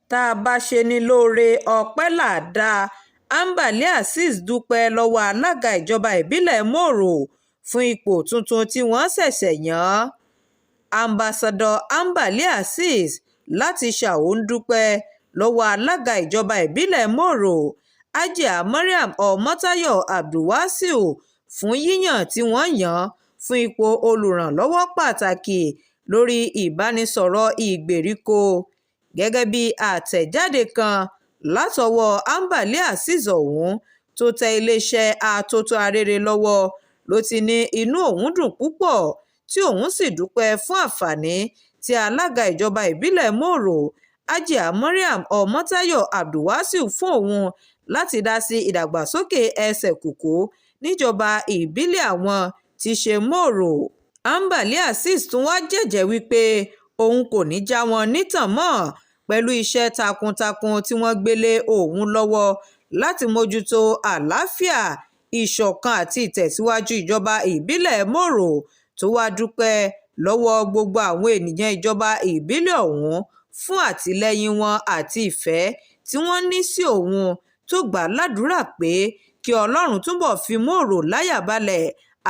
Tá a bá ṣe ní lóore, ọpẹ́ là á dá. Ambali-azeez dúpẹ́ lọ́wọ́ alága ìjọba ìbílẹ̀ Mòro fún ipò tuntun tí wọ́n ṣẹ̀ṣẹ̀ yàn án. Ambassador Ambali-Azeez láti São dúpẹ́ lọ́wọ́ alága ìjọba ìbílẹ̀ Mòro, Hajia Mariam Ọmọ́táyọ Abdulwasaiu, fún yíyàn tí wọ́n yàn án fún ipò olùrànlọ́wọ́ pàtàkì lórí ìbánisọ̀rọ̀ ìgbèríko. Gẹ́gẹ́ bí àtẹ̀jáde kan látọwọ́ Ambali-Azeez ọ̀hún tó tẹ iléeṣẹ́ Atótó Arére lọ́wọ́ ló ti ní inú òun dùn púpọ̀, tí òun sì dúpẹ́ fún àǹfààní tí alága ìjọba ìbílẹ̀ Mòro, Hajia Mariam Ọmọ́táyọ Abdulwasaiu, fún òun láti dá sí ìdàgbàsókè ẹsẹ̀ kùkú níjọba ìbílẹ̀ àwọn tí í ṣe Mòro. Ambali-Azeez tún wáá jẹ́jẹ̀ẹ́ wí pé òun kò ní í já wọn nítàn mọ́ pẹ̀lú iṣẹ́ takuntakun tí wọ́n gbé lé òun lọ́wọ́ láti mójútó àlàáfíà, ìṣọ̀kan àti ìtẹ̀síwájú ìjọba ìbílẹ̀ Mòro, tó wàá dúpẹ́ lọ́wọ́ gbogbo àwọn ènìyàn ìjọba ìbílẹ̀ ọ̀hún fún àtìlẹ́yìn wọn àti ìfẹ́ tí wọ́n ní sí òun, tó gbà á ládùúrà pé kí Ọlọ́run túbọ̀ fi Mòro láyà balẹ̀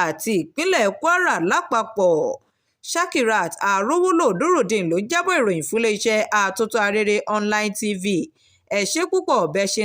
àti ìpínlẹ̀ Kwara lápapọ̀. Shakirat Arówólò Nurudeen ló ń jábọ̀ ìròyìn fún iléeṣẹ́ Atótó Arére Online TV. Ẹ ṣé púpọ̀ bẹ́ẹ̀ ṣe